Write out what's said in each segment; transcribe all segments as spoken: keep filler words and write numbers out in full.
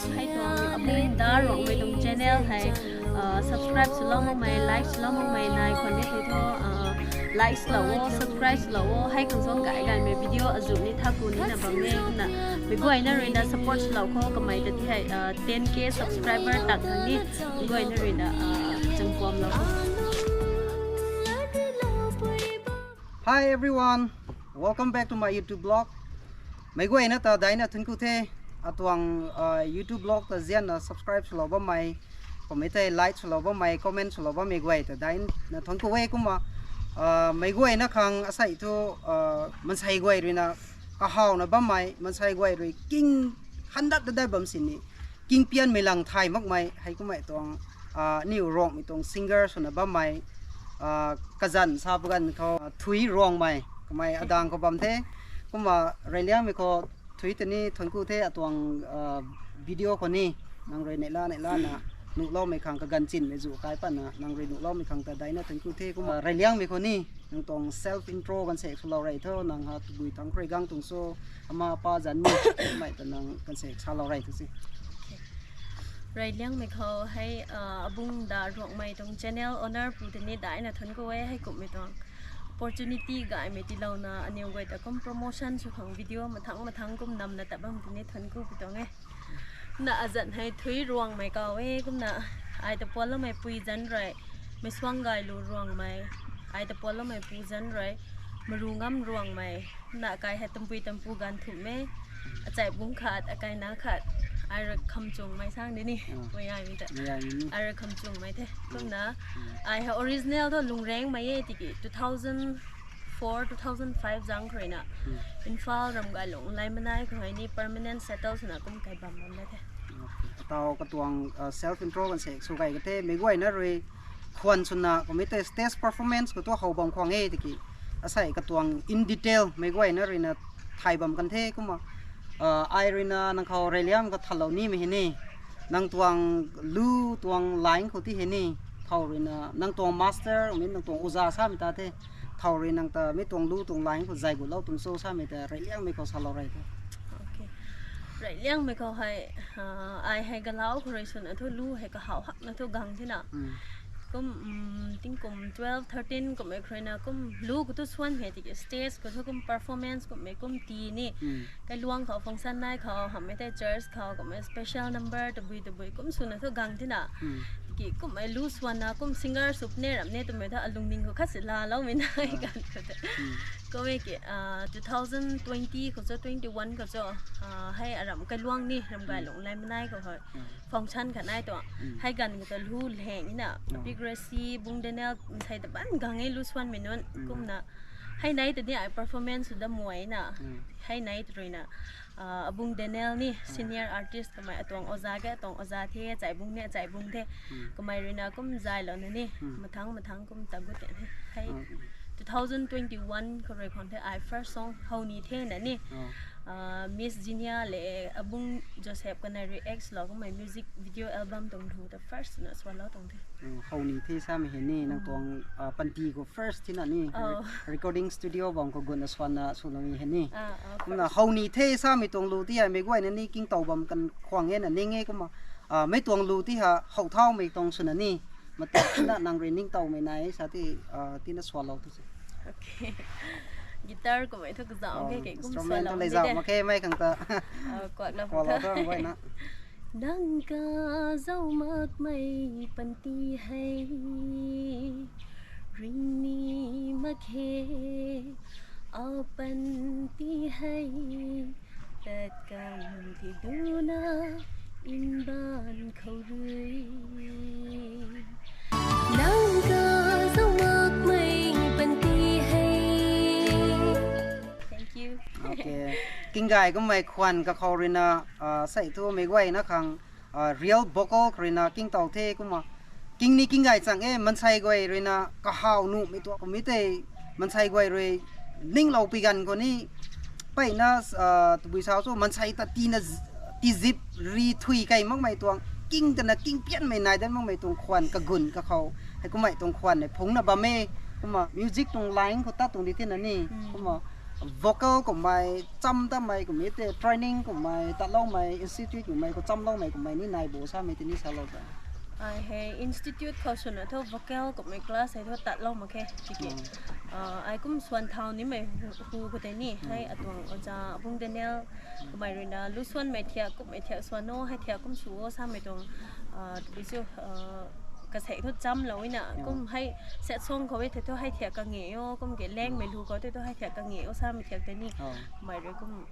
Hei tuang Abungda Ruangmei tuang channel hei, uh, subscribe swlou makmei, like swlou makmei nai khwan ni hei thu, uh, like swlou o, subscribe swlou o, hei khang song kai gaymei video azuh ni thaku nina bam e, kumna mei guayna ruina support swlou khou kamei ta ti hei, uh, ten K subscriber tak khang ni mei guayna ruina, uh, changkuamlou khou. Hi everyone, welcome back to my YouTube blog. Mei guayna ta daina thuanc ku the, atuang, uh, YouTube blog ta zianna subscribe swlou bammei, kumei tei like swlou bammei, comment swlou bammei guay ta daina thuanc ku e kumna, uh, mei guayna khang asei thu, uh, mansei guay ruina kahawna bammei, mansei guay rui king handat dat bam sini, king pianmei lang thay makmei, hei kumei tuang, uh, aniw Ruangmei tuang singer swna bammei, uh, kazan sa paganv khou, uh, Thui Ruangmei, kamei adang khou bam the, kumna Reyliangmei khou Thui ta ni thuanc ku the atuang, uh, video khou ni, nang rui neihla neihlana nuhloumei khang kaganv chinmei zu kai patna nang rui nuhloumei khang ta daina thuanc ku the kumna Reyliangmei khou ni, nang tuang self intro ganv sek swlou rei tho, nang ha tabui thangc khou rui gang tuang cho, ama pa zanc ni, mei ta nang ganv sek salou rei thu se. Reyliangmei khou hei, uh, Abungda Ruangmei tuang channel owner pu ta ni daina thuanc ku e, hei kumhmei tuang opportunity gaymei tiilouna aniw guay ta kum promotion sw khang video mathangc mathangc kum namna ta bam ta ni thuanc ku pi tuang e. Na azanc hei Thui Ruangmei kaw e, kumna ai ta puanloumei pui zanc rui Meisuanggaylu Ruangmei, ai ta puanloumei pu zanc rui Marungam Ruangmei, na kai hei tampui tampu ganv thumh e, achai bung khat, akai na khat, ai rui Khamchungmei sang di ni, mei ai mi ta, ai rui Khamchungmei the, kumna ai hei original thu Lungrengmei e tiki two thousand four, two thousand five zang khou ruina Imphal Ramgailung Leimanai khou hei ni permanent settle swna kum kai bam bam da the. Atau katuang, uh, self intro ganv sek sw kai ka the, mei guayna rui khwan swna kumei tei stage performance khou thu how bam khwang e tiki, asei katuang in detail mei guayna ruina thay bam kan the kumna, uh, ai ruina nang khou Reyliang khou thalou nimei hei ni, nang tuang lu tuang line khou ti hei ni, thow ruina nang tuang master, I mean, nang tuang oja samei ta the, thow rui nang ta mei tuang lu tuang line khou zay gutlou tuang cho samei ta Reyliangmei khou salou rei the. Reyliangmei khou hei, uh, ai hei galau khou rui swna thu lu hei kahaw hakna thu gang thina. Kum, um, tingkum twelve, thirteen kummei khou ruina kum lu khou thu swanmei tiki stage khou thu kum performance kummei kum ti ni. Kailuang khou function nai khou, hamhmei tei church khou, kummei special number tabui tabui kum swna thu gang thina. Tiki kummei lu swanna kum singer sw puni ram ni twmei thu alungning khou khat si laaloumei nai ganv khou te. Kummei ki, uh, two thousand twenty khou cho, twenty one khou cho, uh, hei aram Kailuang ni, Ramgailung Leimanai khou hei function khat nai tuang. Hei ganv khou ta lu leng na, Big Gracie, Bung Daniel, nsei ta ban gang e lu swanmei nunc, kumna hei nei ta ni ai performance sw da muai na. Hei nei ta ruina, uh, Abung Daniel ni, senior artist kamei atuang oja ke, atuang oja the, achai bung ni, achai bung the. Kamei ruina kum zaylouna ni, mathangc mathangc kum ta gut te ni. Hei two thousand twenty one khou rui khwan the ai first song How Ni The na ni. Uh, Miss Jinia le Abung Joseph kanei rui act lou kummei music video album tuang lu ta first na swanlou tuang the. How Ni The samei hei ni, nang tuang, uh, panty khou first thina ni, recording studio bam khou gutna swanna swloumei hei ni. Kumna How Ni The samei tuang lu ti hei mei guayna ni kingtow bam kan khwang e na ning e kumna, uh, mei tuang lu ti ha how thaumei tuang swna ni, matak na nang rui ningtowmei nai sa ti, uh, tina swanlou tu se. Guitar kummei thu kazauh ke, kum instrument thu lei zauh mak khe, mei khang ta kuaklou thu guayna. Nang kazauh makmei panty hei ringni mak khe, a panty hei tat kam ti duna mbaanv khou rui. Nang kazauh makmei panty hei. Kinggay kummei khwan kakhou ruina, uh, sei thu mei guayna khang, uh, real vocal khou ruina kingtow the kumna. King ni kinggay chang e, mansei guay ruina kahaw nuhmei tuang kummei tei, mansei guay rui ningloupui ganv khou ni, mpeyna, uh, tabui sau cho, mansei ta tina, tizip ri thui kei makmei tuang, king tana king pianmei nai dat makmei tuang khwan kagun kakhou, hei kummei tuang khwan hei phungcna bam e, kumna music tuang line khou tat tuang di thina ni, kumna Vocal kummei, cham tamei kummei te, training kummei, tatloumei, institute kummei, khou chamloumei kummei ni nai bo samei tini salou ta. Ai hei institute khou swna thu vocal kummei class hei thu tatlou mak khe, tiki. Hmm. Ah, ai kum swan thau nimei hu, hu khou tei ni, Hmm. hei atuang oja Bung Daniel, Hmm. kummei ruina, lu swanmei thiak, kummei thiak swan o, hei thiak kum sw o, samei tuang, ah, tiki chu, ah, kasek thu chamlou ina, Hmm. kum hei set song khou e the thu hei thiak kange o, kum ke lengmei Hmm. lu khou the thu hei thiak kange o, samei thiak tei ni, Oh. kummei rui kum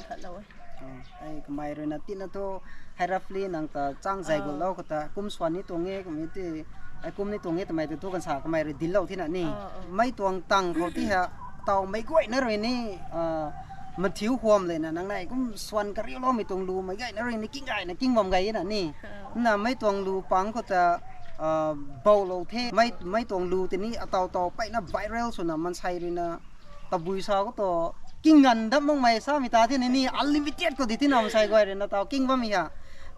khatlou e. Oh, hei kummei ruina tina thu, hei roughly nang ta chang zai Oh. gutlou khou ta, kum swan ni tuang e, kummei ti, ai kum ni tuang e, twmei tu thu kan sa kummei rui dillou thina ni. Oh, oh. Mei tuang tang khou ti ha, taw meic guayna rui ni, ah, mathiu huam lena, nang nai kum swan kariuloumei tuang lu, meic guayna rui ni king gayna king bam gay na ni. Oh. Na mei tuang lu pang khou ta, ah, boulou the, mei, mei tuang lu tini ataw taw peyna viral swna mansei ruina, tabui sa khou tu, king ganv dap makmei samei ta thina ni, unlimited khou di thina mansei guay ruina taw king bammei ha.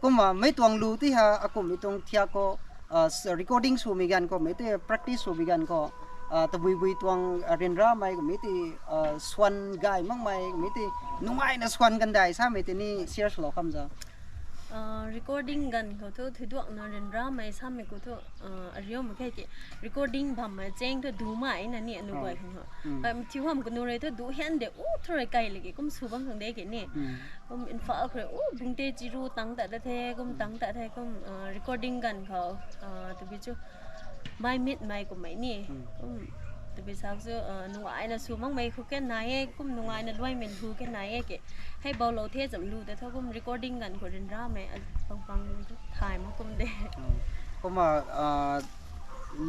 Kumna mei tuang lu ti ha, akumhmei tuang thiak khou, ah, s-, recording swmei ganv khou, mei ti practice swmei ganv khou, ah, tabui bui tuang, ah, ryanramei kummei ti, ah, swan gay makmei kummei ti, nungaina swan kandai samei tini share swlou kham za. Ah, recording ganv khou thu, thuiduakna ryanramei samei khou thu, ah, ariu mak khe ki, recording bammei cheng thu dumei na ni anu Oh. guay khang ho. Mm. Hei, mathiu huam kanu rui thu du hian de, u, thu rui kai laki kum sw bam khang de ki ni. Mm. Kum Imphal khou rui, u, Bungte Chiru tang ta ta the, kum Mm. tang ta the, kum, ah, recording ganv khou, ah, tabui chu, mei mitmei kummei ni. Mm. Kum, tabui sa chu, ah, nungaina sw makmei khou kan nai e, kum nungaina luaimei lu kan nai e ki. Hei boulou the zam lu ta thu kum recording ganv khou ryanramei, a, pang pang thu thay mak kum de. Mm. Kumna, ah,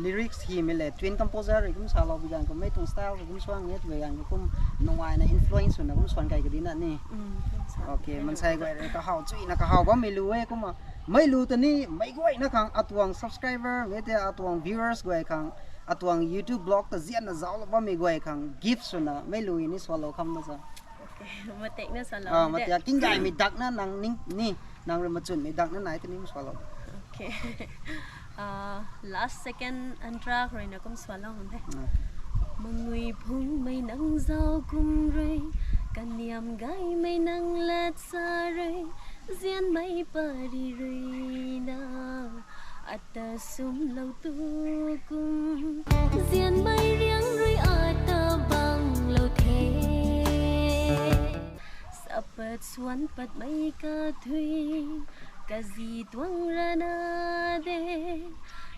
lyrics himei le, tune composer rui kum salou bi ganv khou, mei tuang style khou kum swan nge twmei ganv khou kum nungaina influence swna kum swan kai kadi na ni. Mm, kum sa. Okay, Hello. Mansei guay rui kahaw chuina kahaw bammei lu e kumna. Mei lu ta ni, meic guayna khang atuang subscriber, mei te atuang viewers guay khang, atuang YouTube vlog ta zianna zauclou bammei guay khang, gift swna, mei lu ni swalou kham na sa. Okay, matekna salou Ah, ni de. Matek king gaymei dakna nang ning, ni, nang rui machunmei dakna nai ta ni swalou. Okay. Ah, last second and track rui na kum swalou hang the. Ah. Mangui phungmei nang zau kum rui, kaniam gaymei nang lat sa rui, zianmei pari rui na, ata sumlou tu kum, zianmei riang rui ata banglou the. Sapat swan patmei kathui, kazi tuang rana de,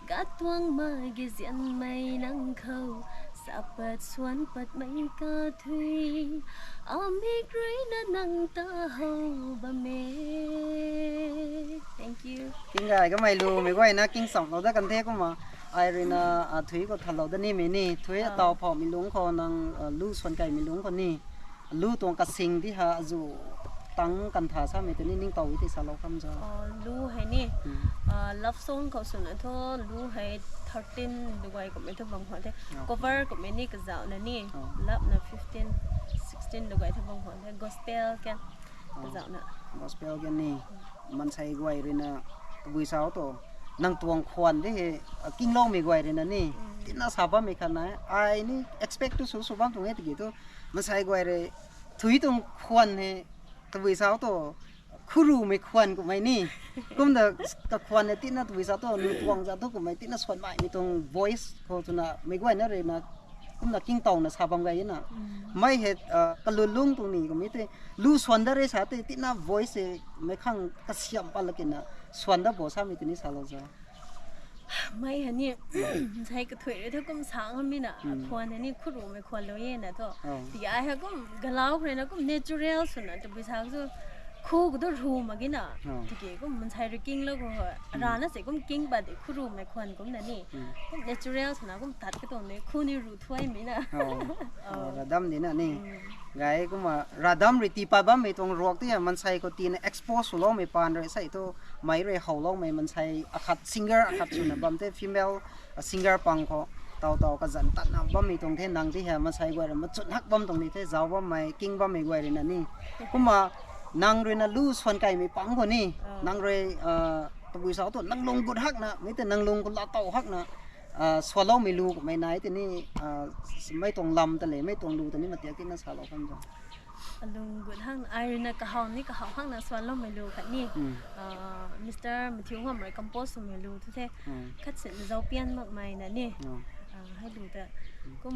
gat tuang ma ge zianmei nang khou, sapat swan patmei kathui, amik rui na nang ta how bam e. Thank you. King gay kamei lu mei guayna king samlou dat kan the kumna, ai rui na, ah, thui khou thalou dat nimei ni, thui Ah. ataw phauhmei lungc khou nang, ah, lu swan kaimei lungc khou ni, lu tuang kasing di ha azu tang kan tha samei tei ni ningtow e tei salou kham za. Ah, lu hei ni, Hmm. ah, love song khou swna thu, lu hei thirteen duguay kummei thu bam khwan the. Okay. Cover kummei ni kazauhna ni, Oh. love na fifteen, sixteen duguay thu bam khwan the. Gospel kan Oh. kazauhna. Gospel kan ni, mansei guay rui na, tabui sau tu, nang tuang khwan de he, ah, kingloumei guay rui na ni, Hmm. tina sa bammei khat na, ai ni expect tu sw sw bam tuang e tiki thu, mansei guay rui, thui tuang khwan he, tabui sau tu, khurumei khwan kummei ni. Kumna kakhwan e tina tabui sa tu, nu tuang za tu kummei tina swanmeimei tuang voice khou twna, mei guayna rui na, kumna kingtowna sa bam gay na. Mm. Mei he, ah, kalun lung tuang ni kummei tei, lu swan dat re sa tei, tina voice e, mei khang kasiam pat lak kina, swan dat bo samei tei ni salou za. Mei hei ni, mansei kathui rui thu kum sa ngammei na, Hmm. khwan hei ni khurumei khwanlou e na thu. Oh. Tiki ai hei kum, galau khou rui na kum natural swna, tabui sa chu, khu khou tu ru mak ge na. Oh. Tiki kum mansei rui kinglou khou, Hmm. rana se kum king pat de khurumei khwan kumna ni. Hmm. Kum natural swna kum tat katuang ni, khu ni ru thuaimei na. Oh. Oh. Oh, radam di na ni. Hmm. Gay kumna, radam rui tii pat bammei tuang ruak tei, mansei khou tina expose swloumei paan rui sei thu, mei rui howloumei mansei akhat singer akhat swna bam tei female, ah, singer pang khou, taw taw kazanc tatna bammei tuang the nang tei he, mansei guay rui machun hak bam tuang ni the, zauc bammei, king bammei guay rui na ni. Kumna, nang rui na lu swan kaimei pang khou ni, Ah. nang rui, ah, tabui sau tu, nang lung gut hakna, mei tei nang lung khou latow hakna, Swallow mei lu kummei nai tini, mei tuang lam ta le, mei tuang lu ta ni matiak tina salou kham zang. Alung gut hang, ai rui na kahaw ni kahaw hang na swallow mei lu khat ni. Mister Mathiu Ngam rui compose swmei lu tu the. Khat sin zaupian makmei na ni. Hei lu ta. Kum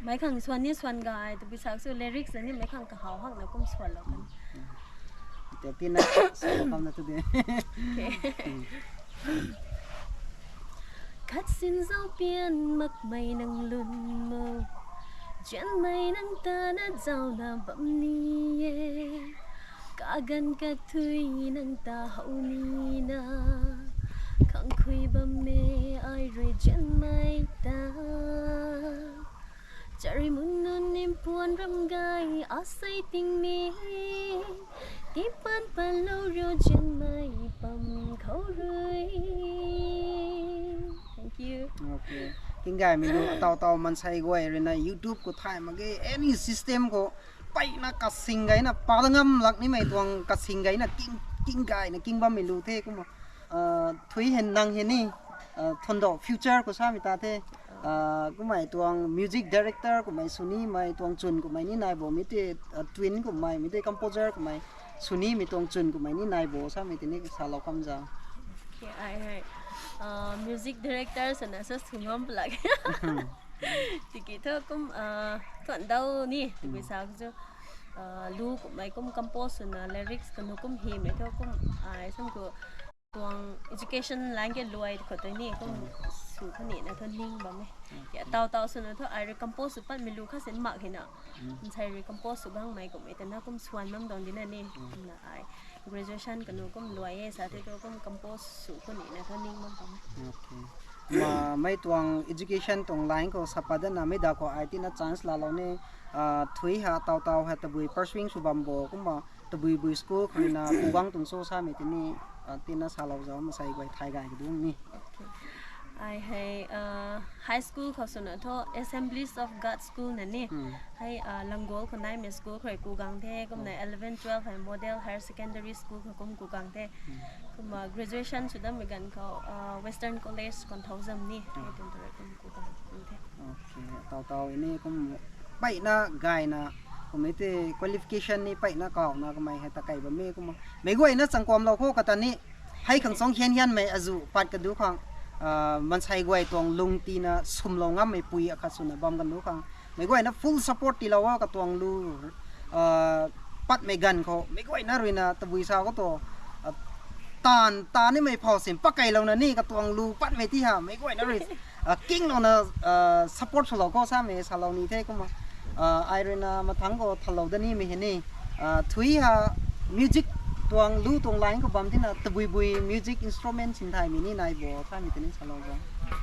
mei khang swan ni swan gay, tabui sak su lyrics na ni mei khang kahaw hang na kum swallow kan. Tep tina, sa kam na tu de. Khat sin zaupian makmei nang lun mo, zianmei nang ta na zau na bam ni e. Kaganv kathui nang ta how ni na, khang khui bam e ai rui zianmei ta. Chari mun nunc nimpuan ram gay asei ting ni, tipan panlou riu zianmei pam khou rui. Thank you. King gaymei lu, ataw taw mansei guay rui na YouTube khou thay mak ge, any system khou peyna kasing gayna pa da ngam lak nimei tuang kasing gayna king, king gayna king bammei lu the kumna. Thui hen nang hen ni, thundou future khou samei ta the. Kummei tuang music director kummei sw nimei tuang chwn kummei ni nai bo, mi tei twin kummei, mi tei composer kummei sw nimei tuang chwn kummei ni nai bo samei tini salou kham zang. Ai hei music director swna sa sw ngam plak. Tiki thu kum, thundou ni tabui sak chu, lu kummei kum compose swna lyrics kanu kum himei thu kum ai sam khou tuang education line ke luai khou tei ni kum sw khou ni na thu ning bam e. Ataw taw swna thu ai rui compose sw patmei lu kha sin mak hei na. Nsei rui compose sw gangmei kummei ta na kum swan bam dang di na ni. Kumna ai graduation kanu kum luai e sa the thu kum compose sw khou ni na thu ning bam bam e. Mei tuang education tuang line khou sa pat dana mei da khou ai tina chance laalou ni, thui ha taw taw ha tabui pursuing sw bam bo kumna tabui bui school khou rui na kugang tuang cho samei tini, tina salou zau masei guay thay gay kadung ni. Ai hei high school khou swna thu Assemblies of God School na ni. Hei Langol khou naimei school khou rui kugang the, kumna eleven twelve hei Model Higher Secondary School khou kum kugang the. Kumna graduation sw dammei ganv khou Western College Konthoujam ni hei tuang tu rui kum kugang the. Taw taw ni kum peyna gayna, kummei tei qualification ni peyna kawna kummei hei ta kei bam e kumna. Meic guayna changkuamlou khou kata ni, hei khang song hian hianmei azu pat kadu khang, mansei guay tuang lung tina swmlou ngammei pui akhat swna bam kadu khang, meic guayna full support tiilou a katuang lu patmei ganv khou meic guayna rui na tabui sa khou tu, taanv ta nimei phou sin pakeilouna ni katuang lu patmei ti ha meic guayna rui kinglouna support swlou khou samei salou ni the kumna. Ai rui na mathangc khou thalou da nimei hei ni, thui ha music tuang lu tuang line khou bam tina tabui bui music instrument sinthaymei ni nai bo samei tini salou zang.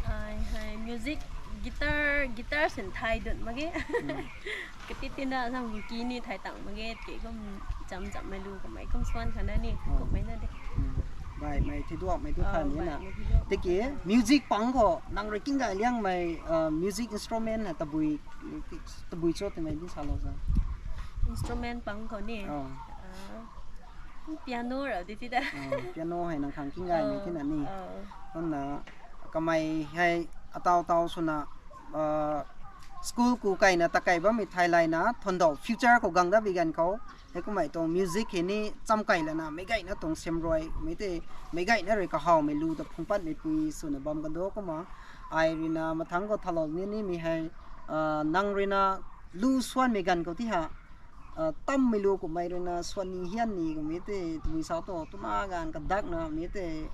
Ai hei music, guitar, guitar sinthai dun mak ge. Kati tina zang ki ni thay tang mak ge, tiki kum cham chammei lu kummei kum swan khana ni kummei na de. Baihmei thiduakmei tu thay ni na. Tiki music pang khou nang rui king gay liangmei music instrument hei tabui, tabui cho twmei di salou zang. Instrument pang khou ni piano rau di ti da. Piano hei nang khang king gaymei tina ni. Kumna kamei hei ataw taw swna school ku keina ta kei bammei thai layna thundou future khou gang da bi ganv khou, hei kummei tuang music hei ni cham kei lana meic guayna tuang semruai mei tei, meic guayna rui kahawmei lu ta phungc patmei pui swna bam kadu kumna. Ai rui na mathangc khou thalou ni nimei hei, nang rui na lu swanmei ganv khou ti ha, tammei lu kummei rui na swan ni hian ni kummei tei tabui sa tu tuna ganv kadakna mei tei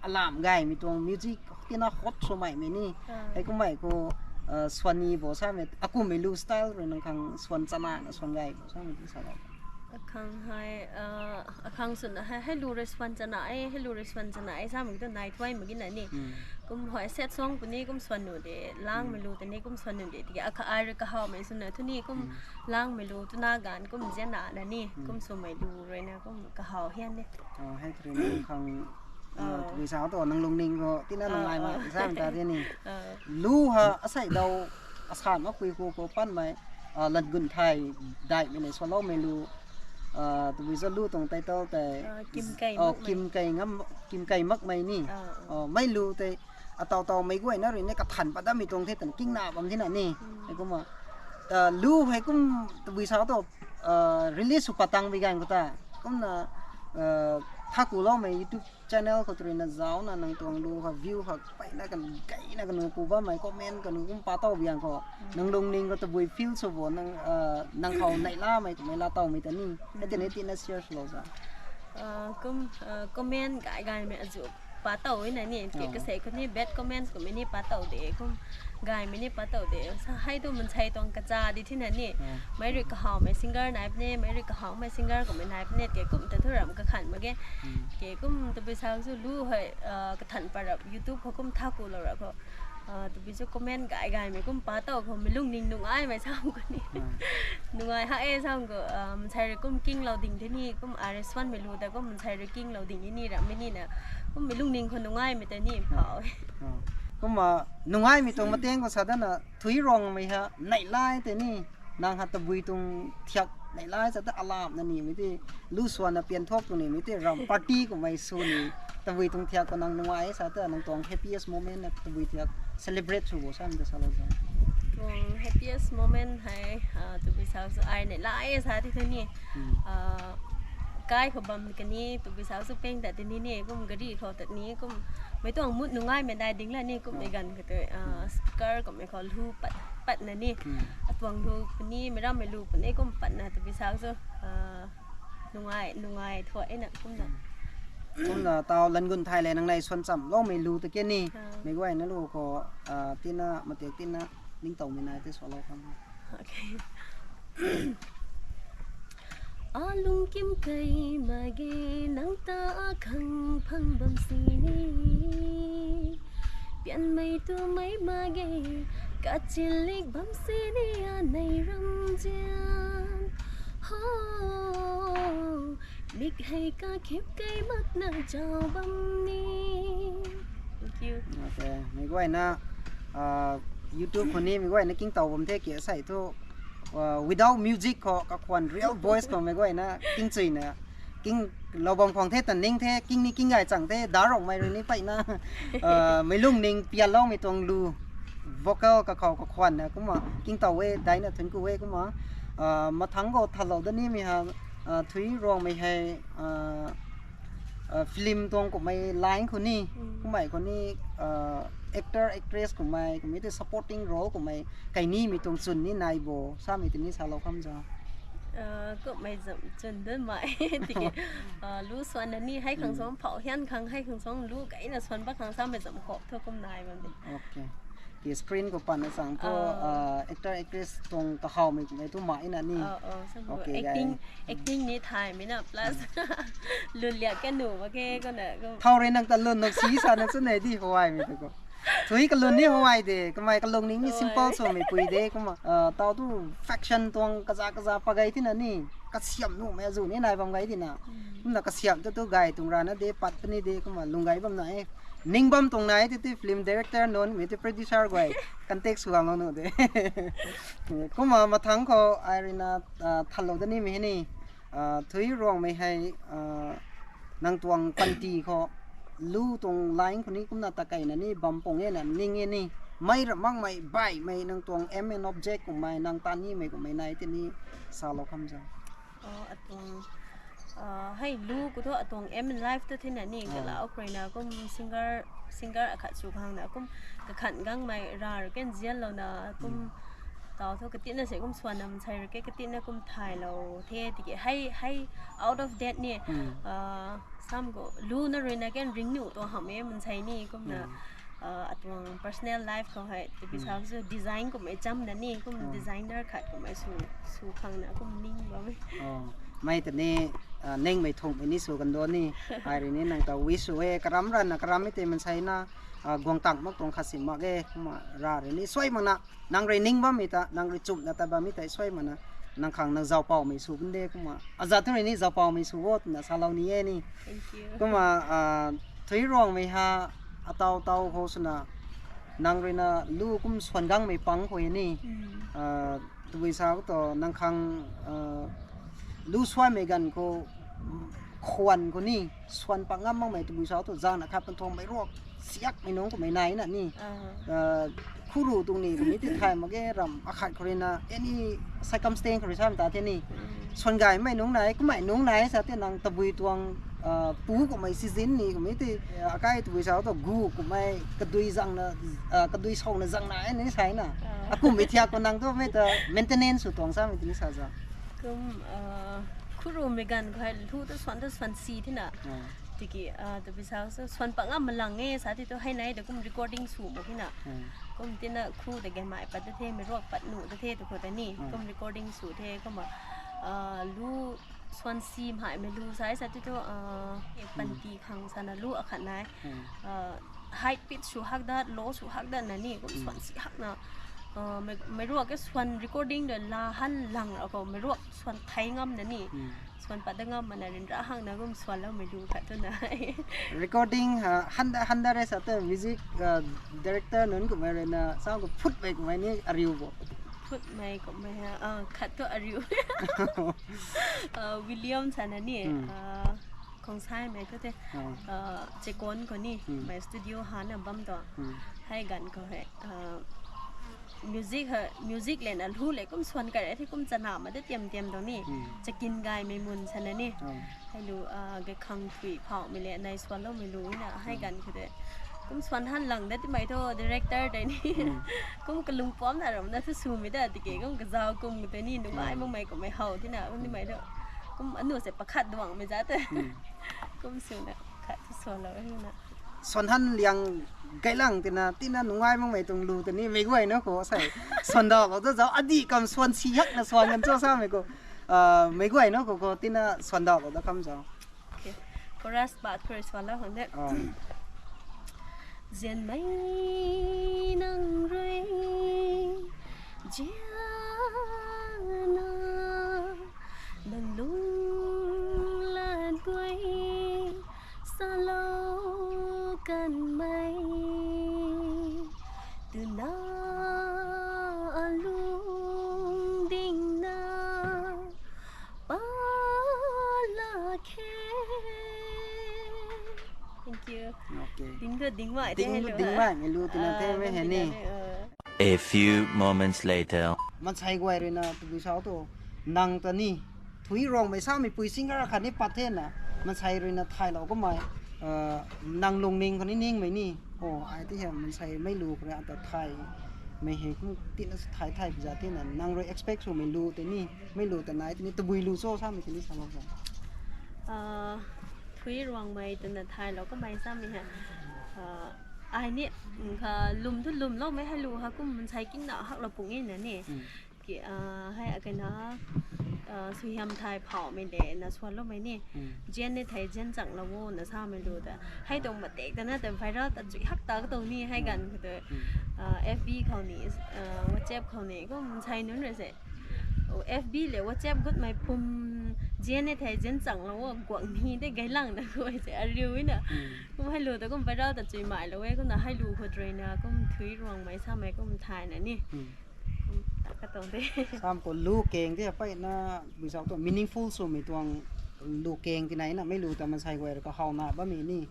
alam gaymei tuang music tina hot swmeimei ni. Hei kummei khou swan ni bo samei akummei lu style rui nang khang swan chana na swan gay bo samei ti salou. Akhang hei, akhang swna hei, hei lu rui swan chana e, hei lu rui swan chana e samei tu nai thuay mak ge na ni. Kum hei set song puni kum swan nu de, langmei lu tei ni kum swan nu de, tiki akha ai rui kahawmei swna thu ni kum langmei lu tuna ganv kum zianna na ni, kum swmei lu rui na kum kahaw hian ni. Hei tu rui nang khang tabui sa tu nang lungning khou tina nang ai ma samei ta ti ni. Lu ha asei dau asan makpui khou khou panmei, latgun thay daihmei nei swloumei lu, tabui za lu tuang title tei, kim kei makmei ni. Mei lu tei Ataw taw mei guayna rui ni kathan pat dammei tuang the tan kingna bam thina ni. Hei kumna, lu hei kum tabui sa tu, release sw pat tang bi ganv khou ta. Kumna, thakuloumei YouTube channel khou tu rui na zauna nang tuang lu ha view ha peyna kan gayna kanu ku bammei comment kanu kum pa taw bi ganv khou. Nang lungning khou tabui feel sw bo nang, nang khou neihlamei kummei laa tawmei ta ni. Hei tini tina share swlou za. Kum, comment gay gaymei azu pa taw na ni, ke kasei khou ni bad comments kummei ni pa taw de, kum gaymei ni pa taw de. Sa hei tu mansei tuang kacha di thina ni. Meic rui kahawmei singer nai puni, meic rui kahawmei singer kummei nai puni, ke kum ta thu ram kakhan mak ge. Ke kum tabui sa su lu hei, kathan pat rap YouTube khou kum thakulou ra khou. Tabui su comment gay gaymei kum pa taw khou mei lungning nungaimei sa khou ni. Nungai ha e sa khou, mansei rui kum kinglou ding the ni, kum ai rui swanmei lu ta kum mansei rui kinglou ding e ni rammei ni na. Kum mei lungning khou nungaimei ta ni phau. Kumna, nungaimei tuang mateng khou sa dana, Thui Ruangmei ha, neihlai tei ni, nang ha tabui tuang thiak neihlai sa ta alamna nimei ti, lu swanna pianthak tuang nimei ti, ram party kummei sw ni, tabui tuang thiak khou nang nungai sa ta, nang tuang happiest moment na tabui thiak celebrate sw bo samei ta salou za. Tuang happiest moment hei, tabui sa su ai neihlai sa ti thu ni, kai khou bam kani, tabui sa su peng ta tini ni, kum gari khou ta ni, kum mei tuang mood nungaimei dai ding la ni, kummei ganv khou tu, speaker kummei khou lu pat, patna ni, atuang lu puni, meic rammei lu puni, kum patna tabui sa su, nungai, nungai thuak e na kumna. Kumna taw langun thay le nang nei swan chamloumei lu ta ke ni, mei guayna lu khou, tina, matiak tina, ningtowmei nai ti swlou kham. Alungkim kei mak ge, nang ta akhang phang bam sini. Pianmei twmei mak ge, kachilik bam sini anei ram zian. Ho, mik hei kakhip kei makna zau bam ni. Thank you. Mei guayna, YouTube khou ni mei guayna kingtow bam the ke sei thu, without music khou kakhwan real voice khou mei guayna kingchuina, kinglou bam khwang the tan ning the, king ni king gay chang the, Darongmei rui ni peyna, mei lungning pianloumei tuang lu, vocal kakhou kakhwanna kumna kingtow e, daina thun ku e kumna, mathangc khou thalou da nimei ha, Thui Ruangmei hei, film tuang kummei line khou ni, kummei khou ni, actor, actress kummei, kummei tei supporting role kummei, kei nimei tuang chwn ni nai bo, samei tini salou kham za. Kummei zam chwn dun mai, tiki, lu swanna ni, hei khang suang phau hian khang, hei khang suang lu gayna swan ba khang samei zam khou thu kum nai bam de. Ki screen khou patna chang thu, actor, actress tuang kahawmei kummei thu mai na ni. Acting ni thaymei na, plus lun liak ka nu mak khe, kumna, kum. Thau rui nang ta lun nang si sana chu nei di hawaimei tu khou. Thui kalun ni hawai de, kamei kalung ning ni simple swmei pui de, kumna, taw tu faction tuang kaza kaza pa gay tina ni, kasiam nuhmei azu ni nai bam gay tina. Kumna kasiam tu tu gay tuang rana de, pat puni de, kumna lung gay bam na e. Ning bam tuang nai ti ti film director nunc, mei ti producer guay, contact sw ganglou nu de. Kumna mathangc khou ai rui na, thalou da nimei hei ni, Thui Ruangmei hei, nang tuang panty khou, lu tuang line khou ni kumna ta keyna ni bam pung e na ning e ni, mei ra makmei baihmei nang tuang aim and object kummei, nang ta nimei kummei nai tini salou kham za. Atuang, hei lu khou thu atuang aim in life tu thina ni, kala ukhrui na kum singer, singer akhat sw khang na kum kakhan gangmei ra rui ken zianlou na kum, taw thu katina se kum swanna mansei rui ke katina kum thaylou the, tiki hei, hei out of that ni, sam khou lu na rui na ken ring nuh tuang hamh e mansei ni kumna, atuang personal life khou hei, tabui sa su design kummei chamna ni, kum designer khat kummei sw, sw khang na kum ning bam e. Mei ta ni, ningmei thungmei ni sw kan do ni, ai rui ni nang ta wish sw e, karam rana, karam e tei mansei na, guang tang mak tuang khat si mak e, kumna ra rui ni suai makna, nang rui ning bammei ta, nang rui chumna ta bammei tei suai makna, nang khang nang zaupawmei sw bun de, kumna. Azat tu rui ni zaupawmei sw o, twna salou ni e ni. Kumna, Thui Ruangmei ha, ataw taw khou swna, nang rui na lu kum swan gangmei pang khou e ni. Tabui sa khou tu nang khang, lu swanmei ganv khou, khwan khou ni, swan pat ngam makmei tabui sau tu zang na khat pan thuang mei ruak siakmei nunc kummei nai na ni. Khuru tuang ni kummei ti thay mak ge ram akhat khou rui na any circumstance khou rui sa ta the ni. Swan gaymei nunc nai, kummei nunc nai sa te nang tabui tuang pu kummei season ni kummei ti akai tabui sau tu gu kummei kadui zang na, kadui sau na zang na ni sai na. Akummei thiak khou nang tu mei ta maintenance sw tuang samei ti ni sa za. Kum, khurumei ganv khou hei lu ta swan ta swan si thina. Tiki, tabui sau sa swan pat ngam malang e sa ti tu hei nai ta kum recording sw mak thina. Kum tina khru ta gaymei pat ta the, meic ruak pat nuh ta the tu khou ta ni. Kum recording sw the, kumna, lu swan si mhaimei lu sa e sa ti tu, panty khang sa na lu akhat nai. High pitch sw hak dat, low sw hak dat na ni, kum swan si hak na. Meic ruak ke swan recording ta la han lang ra khou, meic ruak swan thei ngam na ni. Swan pat da ngam mana ryanra hak na kum swanloumei lu khat tu na. Recording, handa, handa re sa te music director nunc kummei rui na, sa khou phutmei kummei ni ariu bo. Phutmei kummei ha, khat tu ariu. William sa na ni, khongsaimei tu te, Chekon khou ni, mei studio ha na bam tuang. Hei ganv khou hei, music ha, music le na lu le kum swan kai re the kum chana ma te tiam tiam tuang ni. Chakin gaymei mun sa na ni. Hei lu, gay khang thui phaumei le nai swanloumei lu na hei ganv khou te. Kum swan han lang da timei thu director tei ni. Kum kalung puam na ram na thu swmei da tiki kum kazau kum tei ni nungai makmei kummei how thina kum timei thu. Kum anu se pakhat duangmei za te. Kum swna khat thu swanlou na. Swan han liang gaylang tina, tina nungai makmei tuang lu ta ni, meic guay na khou sei. Swan daw khou ta zau, adih kam swan si hak na swan kan cho samei khou. Meic guay na khou khou tina swan daw khou ta kam zau. Chorus baat khou rui swanlou khang de. Zianmei nang rui ziana, nang lungc lat guay salou kanmei, twna alung dingna pat la khe. Thank you. Ding tu ding mai te, ding mai mei lu tina the mei hei ni. A few moments later. Mansei guay rui na tabui sau tu, nang ta ni, Thui Ruangmei samei pui singer khat ni pat the na, mansei rui na thaylou kummei, nang lungning khou ni ningmei ni, o, ai ti hei mansei mei lu khou rui ata thay, mei hei kum tina thay thay za tina, nang rui expect swmei lu tei ni, mei lu ta nai tei ni, tabui lu cho samei tei ni salou sa. Thui Ruangmei twna thaylou kummei samei hei, ai ni, kha lwm thu lwmloumei hei lu ha kum mansei kingna haklou pung e na ni. Hei akena, suaihiam thay phaumei le na swanloumei ni. Zian ni thei zian changlou o na samei lu ta. Hei tuang matek ta na ta viral ta chui hak ta katuang ni hei ganv khou tu, FB khou ni, WhatsApp khou ni kum mansei nunc rui se, FB le WhatsApp gutmei pum, zian ni thei zian changlou o guang ni de gaylang na khou se ariu na. Kum hei lu ta kum viral ta chui mailou e kumna hei lu khou rui na kum Thui Ruangmei samei kum thay na ni. Kum ta katuang de. Sam khou lu keng de peyna, bui sau tu meaningful swmei tuang lu keng tinai na, mei lu ta mansei guay rui kahawna bammei ni.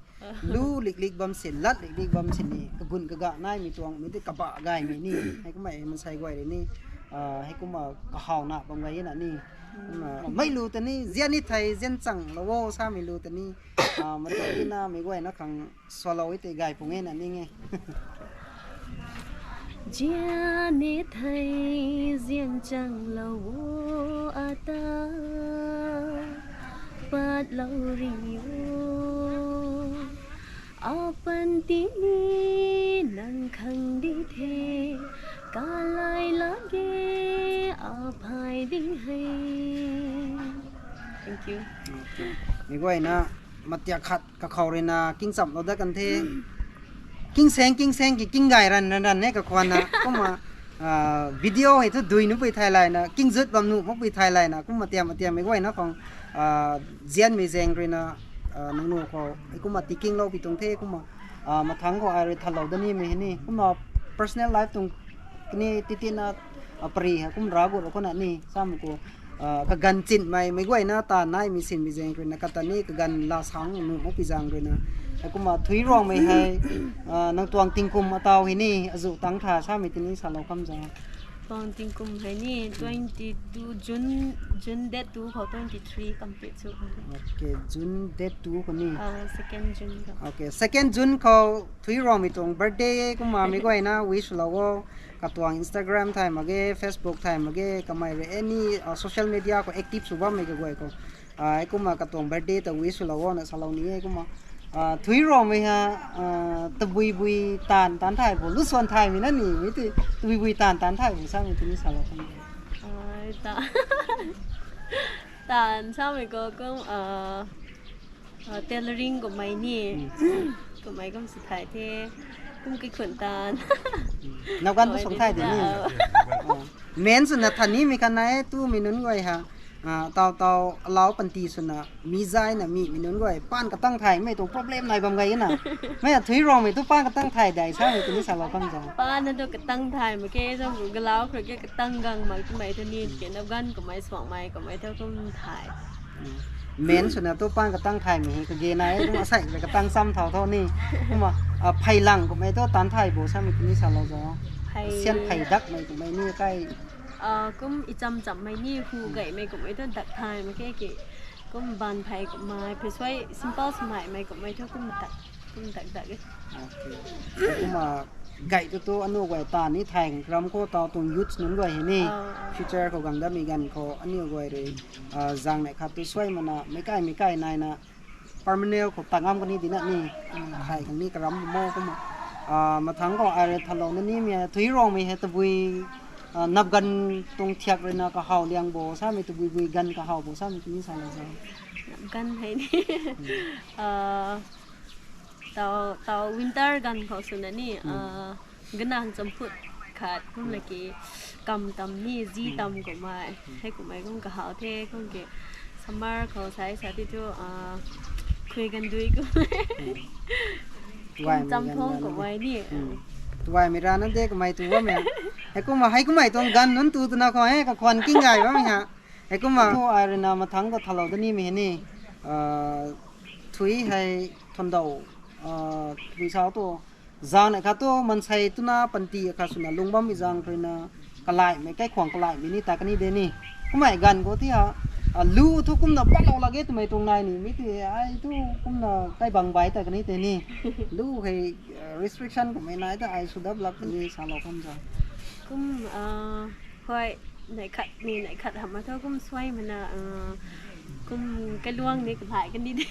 Lu liklik bam sin, lat liklik bam sin ni, kagun kaga naimei tuang, mei ti kabah gaymei ni. Hei kumna mansei guay rui ni, hei kumna kahawna bam gay na ni. Mei lu ta ni, zian ni thei zian changlou o samei lu ta ni, matak tina meic guayna khang swallow e tei gay pung e na ning e. Zian ni thei zian changlou o ata, patlou ri o. Apanty ni nang khang di the, kalai lage aphay di hei. Thank you. Meic guayna matiak khat kakhou rui na kingchamlou dat kan the. Kingseng kingseng ki king gay ran ran ran e kakhwan na. Kumna video hei thu dui nunc pui thay layna, kingzut bam nuh makpui thay layna, kumna tiam tiam meic guayna khang, zianmei zaeng rui na, nangniw khou hei kumna tikinglou pi tuang the, kumna mathangc khou ai rui thatlou dat nimei hei ni, kumna personal life tuang kani titina, pari hei kum rav gut ra khou na ni, samei khou, Kaganv chinmei meic guayna ta naimei sinmei zaeng ruina kata ni kaganv la sang nuh mak pi zaeng ruina. Heikumna Thui Ruangmei hei nang tuang tingkum ataw hei ni azu tang tha samei tini salou kam za. Tuang tingkum hei ni twenty two June, June date two khou twenty three complete sw. Okay, June date two khou ni. Second June khou. Okay, second June khou Thui Ruangmei tuang birthday kumna meic guayna wish lou o. Katuang Instagram thay mak ge, Facebook thay mak ge, kamei rui any social media khou active sw bammei kaguay khou. Heikumna katuang birthday ta wish swlou o na salou ni e kumna. Thui Ruangmei ha tabui bui taanv taanc thay bo, lu swan thaymei na ni, mei tei tabui bui taanv taanc thay bo samei tini salou kan. Taanv samei khou kum tailoring kummei ni, kummei kum sw thay the, kum kaikhun taanv. Nap ganv tu suang thay de ni. Main swna than nimei khat nai e, twmei nunc guay ha taw taw alau panty swna mi zayna mimei nunc guay paan katang thaymei tuang problem nai bam gay na. Mei a Thui Ruangmei tu paan katang thay dai samei tini salou kam za. Paan na tu katang thay mak khe, zam galau khou ke katang gang mak twmei tu ni ke, nap ganv kummei suangmei kummei thu kum thay. Main swna tu paan katang thaymei hei kage nai e, kum asei katang cham thau tho ni. Kumna pheylang kummei tu taanc thay bo samei tini salou za. Sian phey dakmei kummei ni kai. Kum icham chammei ni hu gaymei kummei thu dak thay mak khe ki. Kum baanv phey kummei, phey suai simple swmeimei kummei thu kum dak, kum dak dak e. Kumna gay tu tu aniu guay ta ni thay khang karam khou taw tuang youth nunc guay hei ni future khou gang datmei ganv khou aniu guay rui zaeng neih khat tu suai mana meic kai meic kai naina permanent khou ta ngam kani dina ni thay khang ni karam mo kumna. Mathangc khou ai rui thalou na nimei Thui Ruangmei hei tabui nap ganv tuang thiak ruina kahaw liang bo samei, tabui bui ganv kahaw bo samei tini salou za. Nap ganv hei ni taw, taw winter ganv khou swna ni ganang champhut khat kum laki kam tam ni zi tam kummei, hei kummei kum kahaw the kum ke. Summer khou sai sa ti thu khui gandui kum, kum champhung kummei ni. Tuaymei rana de kummei tu bammei. Heikumna hei kummei tuang ganv nunc tu twna khou e kakhwan king gay bammei ha. Heikumna thu ai ruina mathangc khou thalou da nimei hei ni Thui hei thundou, Thui sau tu zaeng neih khat tu mansei twna panty akhat swna lung bammei zaeng ruina kalaimei kaikhwang kalaimei ni ta kani de ni. Kummei ganv khou ti ha lu thu kumna patlou lak ge twmei tuang nai ni, mei ti ai thu kumna kai bang bai ta kani tei ni. Lu hei restriction kummei nai ta ai sw dap lak kani salou kam za. Kum hui, neih khat ni neih khat hamh thu kum suai mana kum kailuang ni kalai kani de.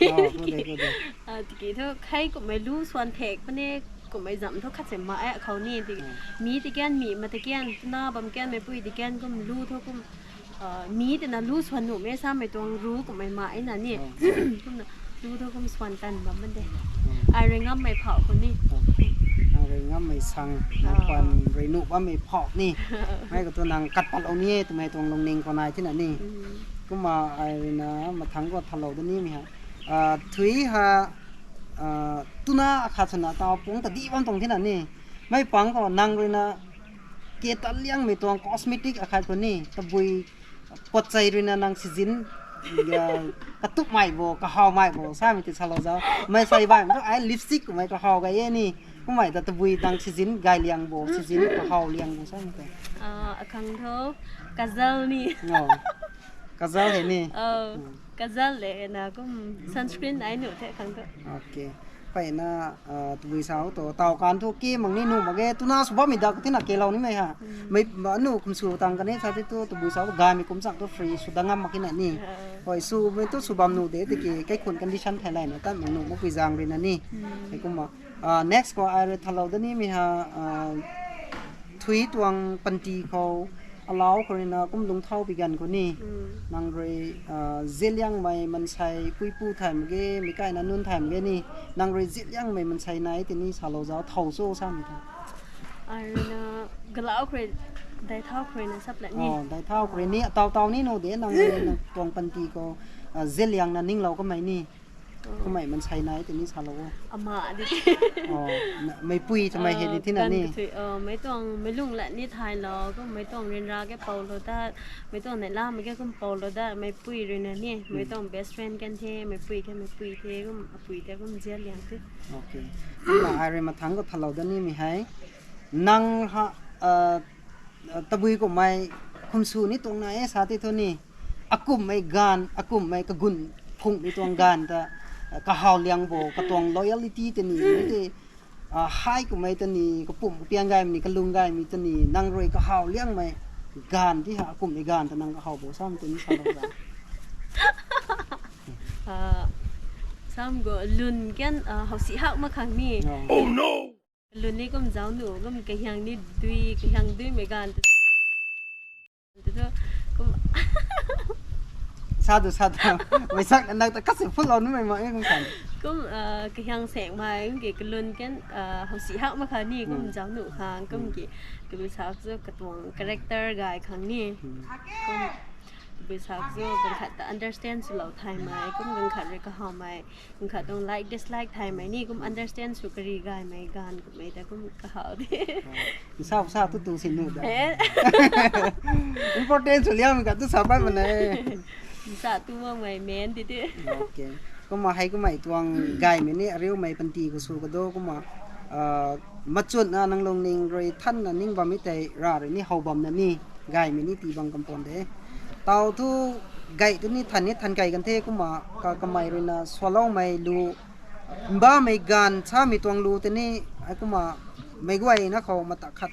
Tiki thu hei kummei lu swan thek puni, kummei zam thu khat se ma e khou ni ti. Mi ti kian, mi ma ti kian, twna bam kian meipui ti kian kum lu thu kum mi tina lu swan nuhmei samei tuang ru kummei ma e na ni. Kumna lu thu kum swan tan bam man de. Ai rui ngammei phauh khou ni. Nang rui ngammei sang, nang khwan rui nuh bammei phauh ni. Mei khou tu nang kat patlou ni e twmei tuang lungning khou nai thina ni. Kumna ai ruina mathangc khou thalou da nimei ha. Thui ha twna akhat swna taw pungc tadih bam tuang thina ni. Mei pang khou nang ruina ke ta liangmei tuang cosmetic akhat khou ni tabui potchei ruina nang sizin katupmei bo, kahawmei bo samei ti salou za. Mei sei bammei tu ai lipstick kummei kahaw gay e ni. Kummei ta tabui nang sizin gay liang bo, sizin kahaw liang bo samei tei. Akhang thu kajal ni. Kajal hei ni. Kajal le na kum sunscreen ai nuh the khang thu. Mpeyna tabui sau tu taw kan thu ke mak ni nuh mak ge, twna sw bammei dak thina kelou nimei ha. Mei anu kum sw tang kani sa ti tu tabui sau gaymei kum chang tu free sw da ngam mak kina ni. Hui swmei tu sw bam nuh de tiki kaikhun condition thei layna tat mak nuh makpui zaeng ruina ni. Heikumna next khou ai rui thalou da nimei ha Thui tuang panty khou alau khou ruina kum lungcthau pi ganv khou ni. Nang rui zialiangmei mansei puipu thay mak ge, meic kaina nunc thay mak ge ni. Nang rui zialiangmei mansei nai tini salou zau thow cho samei tho. Ai ruina galau khou rui, daithau khou ruina sap la ni. Daithau khou rui ni ataw taw ni nuh de nang rui nang tuang panty khou zialiangna ninglou kamei ni. Kumei mansei nai tini salou o. Ama di. Oh, meipui twmei hei di tina ni. Mei tuang mei lung lat ni thay lo, kum mei tuang ryanra ke pou lo da, mei tuang neihlamei ke kum pou lo da, meipui rui na ni, mei tuang best friend kan the, meipui ke meipui the, kum apui the, kum zian liang the. Okay. Kumna ai rui mathang khou thalou da nimei hei. Nang ha, tabui kummei khumsu ni tuang na e sa ti thu ni. Akumhmei ganv, akumhmei kagun phungmei tuang ganv ta, kahaw liang bo, katuang loyalty tani, te, hei kummei tani, kapumc kapiang gaymei ni, kalung gaymei tani, nang rui kahaw liangmei ganv ti ha, akumhmei ganv ta nang kahaw bo, sam tuni salou da. Sam go lun kan, howsi hak mak khang ni. Lun ni kum zauc nu, kum kahiang ni dui, kahiang duimei ganv ta. Kum Sa du, sa du. Mei sak nak ta kasi full on mei ma e kum kan. Kum kahiang seng mei, kum ki kalun kan, howsi hak mak khang ni, kum zauc nu khang, kum ki, tabui sa chu katuang character gay khang ni. Kum tabui sa chu ganv khat ta understand swlou thaymei, kum ganv khat rui kahawmei, ganv khat tuang like dislike thaymei ni, kum understand sw kari gaymei ganv kummei ta kum kahaw de. Sa, sa tu tu si nu da. Important sw liangmei ka tu sa pat mana e. Sa tu makmei main di de. Kumna hei kummei tuang gaymei ni ariumei panty khou sw kado kumna, machutna nang lungning rui thanna ning bammei tei ra rui ni how bamna ni, gaymei ni tii bang kampon de. Tau thu gay tu ni than ni than key kan the kumna, kamei rui na swloumei lu, mbamei ganv samei tuang lu tei ni, kumna meic guayna khou mata khat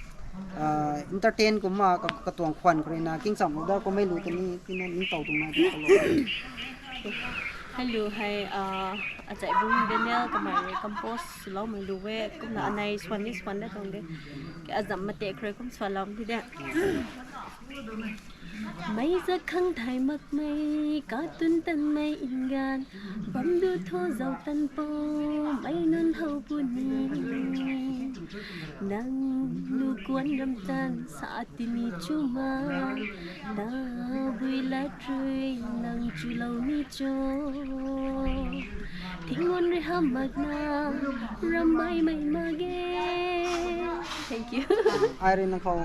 entertain kumna katuang khwan khou rui na kingchamlou da kummei lu tei ni tina ning tow tuang na de. Hei lu hei, achai bung Daniel kamei rui compose swloumei lu e, kumna anei swan ni swan da tuang de. Azam matek rui kum swanlou ti de. Mei zak khang thay makmei, katun tanmei nganv, bam du tho zauc tan po, mei nunc how puni. Nang lu kuan ram tan sa tini chu ma, tabui lat rui nang chulou ni cho. Thingwan rui ham makna, ram baihmei mak ge. Thank you. Ai rui nang khou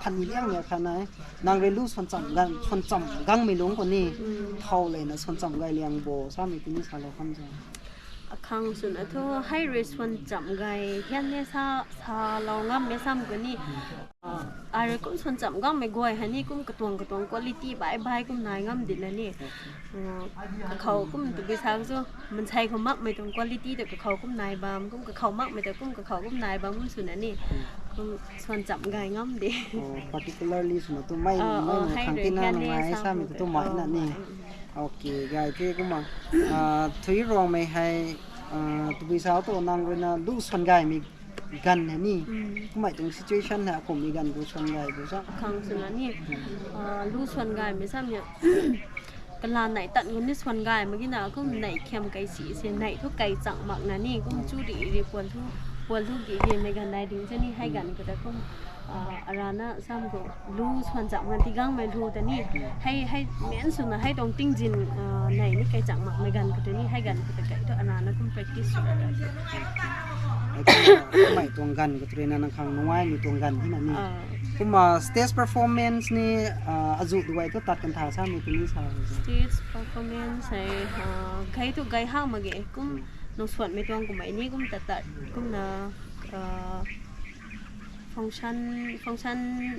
than ni liangmei khat nai. Nang rui lu swancham gang, swancham gangmei lungc khou ni, thow lena swancham gay liang bo samei tini salou kham za. Akhang swna thu hei rui swancham gay hian ni sa, salou ngam e sam khou ni. Ai rui kum swancham gangmei guay hei ni kum katuang katuang quality bai bai kum nai ngam dina ni. Kakhou kum tabui sa chu mansei khou makmei tuang quality ta kakhou kum nai bam, kum kakhou makmei ta kum kakhou kum nai bam kum swna ni. Kum swancham gay ngam de. Particularly swna tu mei, mei khang tina nai samei tu mei na ni. Okay, gay the kumna, Thui Ruangmei hei, tabui sa tu nang rui na lu swan gaymei ganv hei ni. Kummei tuang situation hei akumhmei ganv khou swan gay bu sa. Khang swna ni, lu swan gaymei samei, kalan neih tan khou ni swan gay mak ge na, kum neih khiam kei si se, neih thu kei chang makna ni, kum chu ri ri puan thu, puan thu gi gi mei ganv nai ding cha ni, hei ganv khou ta kum, arana sam khou lu swancham ganv ti gangmei lu ta ni, hei, hei main swna hei tuang tingzin, neih ni kei chang makmei ganv khou ta ni, hei ganv khou ta kei thu arana kum practice sw. Kummei tuang ganv khou tu rui na nang khang nungaimei tuang ganv hei na ni. Kumna stage performance ni, azuh duay thu tat kan tha samei tini sa. Stage performance hei, gay thu gay hak mak ge, kum nung swanmei tuang kummei ni kum tat tat kumna, function, function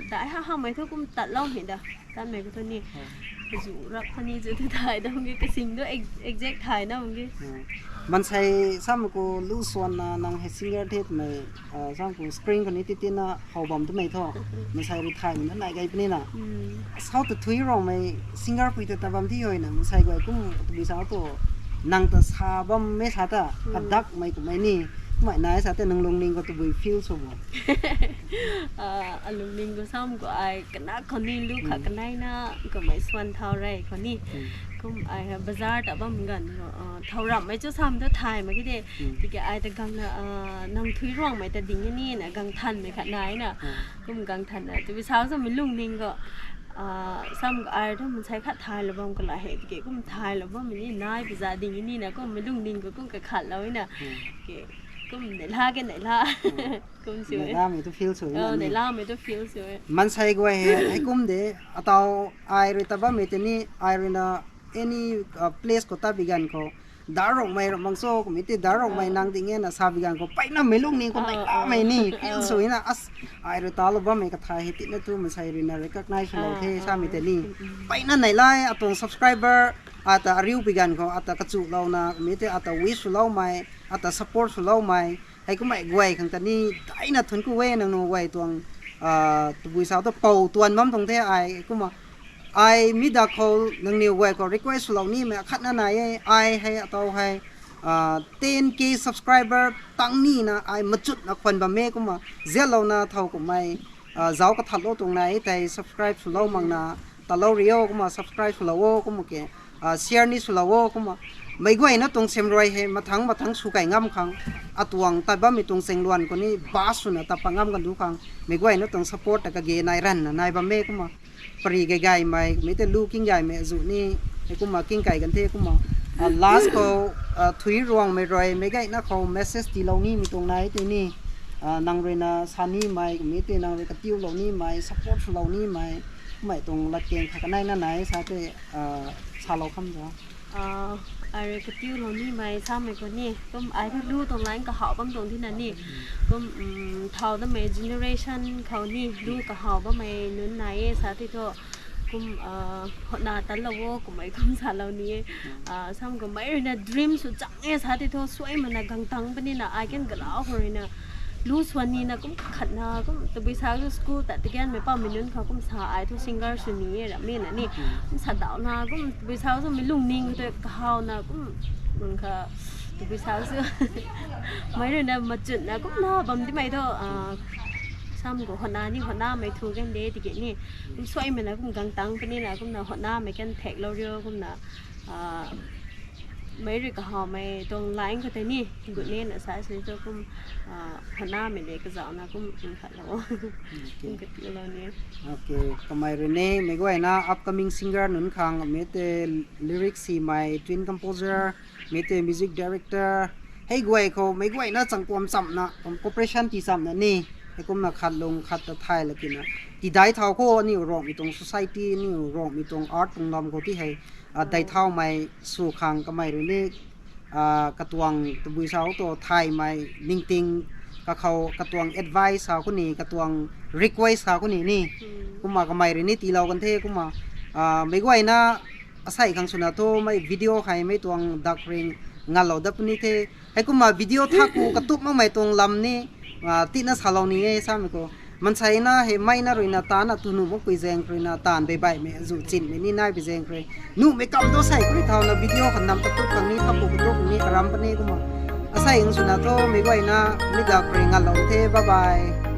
dai hak hakmei thu kum tatloumei da. Tatmei khou thu ni, zu rak khou ni zu thu thay dam ge, kasing thu exact thay na ge. Maansei sam khou lu swanna nang hei singer the twmei, sam khou screen khou ni titina how bam twmei thu, maansei rui thaymei na nai gay puni na. Asau ta Thui Ruangmei singer pui ta ta bam thi hoi na, maansei guay kum tabui sa tu, nang ta sa bammei sa ta kadakmei kummei ni, kummei nai sa ta nang lungning khou tabui feel sw bo? Alungning khou sam khou ai kanak khou ni lu khat kaneina kummei swan thau rey khou ni. Kum ai bazaar ta bam ganv khou, thau ramhmei chu sam thu thay mak ge de. Tiki ai ta gangna, nang Thui Ruangmei ta ding ni na gang thanmei khat nai na. Kum gang thanna tabui sa samei lungning khou Ah, sam ka ai thu mansei khat thaylou bam kala hei, tiki kum thaylou bammei ni nai pizat ding ni na, kum mei lungning khou kum kakhatlou na. Ki, kum neihla ke neihla. Kum sw e. Neihlamei tu feel sw e na ni. Neihlamei tu feel sw e. Mansei guay hei, hei kum de, ataw ai rui ta bammei tei ni, ai rui na any, uh, place khou tat bi ganv khou, Darokmei Ravmansei, kumei tei Darokmei nang ding e na sa bi ganv khou, mpeyna mei lungning khou neihlamei ni feel sw e na, as, ai rui talou bammei kathay hei tina tu mansei rui na recognize swlou the samei tei ni. Mpeyna neihla e, atuang subscriber, ata ariu bi ganv khou, ata kachulouna, kumei tei ata wish swloumei, ata support swloumei, hei kummei guay khang ta ni, daina thuanc ku e nangniw guay tuang, ah, tabui sa tu pou tuan bam tuang the ai, kumna, ai mi dak khou nangniw guay khou request swlou nimei akhatna nai e, ai hei ataw hei, ah, ten K subscriber tang nina ai machutna khwan bam e kumna, zianlouna thow kummei, ah, zauc kathatlou tuang nai e tei subscribe swlou makna, talou rio kumna subscribe swlou o kumna ke, ah, share ni swlou o kumna. Meic guayna tuang siamruai hei mathangc mathangc sw kai ngam khang, atuang tat bammei tuang chaengluan khou ni bus swna tat pat ngam kan du khang, meic guayna tuang support ta kage nai ranvna nai bam e kumna. Pary gay gaymei, mei tei lu king gaymei azuh ni, hei kumna king kai kan the kumna. Ah, last khou, ah, Thui Ruangmei rui, meic guayna khou message tiilou nimei tuang nai tei ni, ah, nang rui na sa nimei, mei tei nang rui katiulou nimei, support swlou nimei, kummei tuang latkaeng khat kaneina nai sa tei, ah, salou kham ta. Ah, ai rui katiulou nimei samei khou ni, kum ai thu lu tuang line kahaw bam tuang thina ni, kum, um, thau damei generation khou ni lu kahaw bammei nunc nai e sa tei thu, kum, ah, hotna tanlou o kummei kum salou ni e. Ah, sam kummei rui na dream sw chang e sa tei thu, suai mana gang tang puni na, ai kan galau khou rui na, lu swan nina kum kakhatna, kum tabui sa tu school tat tiganmei pammei nunc khou kum sa ai thu singer sw ni e ramei na ni. Kum sa dauna, kum tabui sa tu mei lungning khou tu kahawna, kum, kum kha, tabui sa tu mei rui na machutna, kum na bam timei thu, ah, sam khou hotna ni, hotnamei thu kan de tiki ni. Kum suai mana, kum gang tang puni na, kumna hotnamei kan thaklou rio, kumna, ah, mei rui kahawmei tuang line khou tei ni, gut nina sa sw tu kum, ah, hotnamei le kazauna kum, kum khatlou. Kum katiulou ni. Okay, kamei rui ni, meic guayna upcoming singer nunc khang, mei tei lyrics simei, tune composer, mei tei music director, hei guay khou, meic guayna changpuam chamna, cooperation tii chamna ni, hei kumna khat lung khat ta thay la kina. Tidai thau khou, aniu Ruangmei tuang society, aniu Ruangmei tuang art tuang lam khou ti hei, ah, dai thaumei sw khang kamei rui ni, ah, katuang tabui sa tu thaymei ningting kakhou katuang advice sa khou ni, katuang request sa khou ni ni. Kumna kamei rui ni tiilou kan the kumna, ah, meic guayna asei khang swna thu mei video hei mei tuang dak ring ngalou dat puni the. Hei kumna video thaku katup makmei tuang lam ni, ah, tina salou ni e samei khou. Mansei na hei mei na rui na taanv na tu nuh makpui zaeng rui na taanv beibaihmei azuh chinmei ni nai bi zaeng rui. Nuhmei kam tu sei khou rui thauna video khat nam katup khang ni thaku katup ni karam puni kumna. Asei khang swna thu meic guayna mi dak rui ngalou the, bye bye.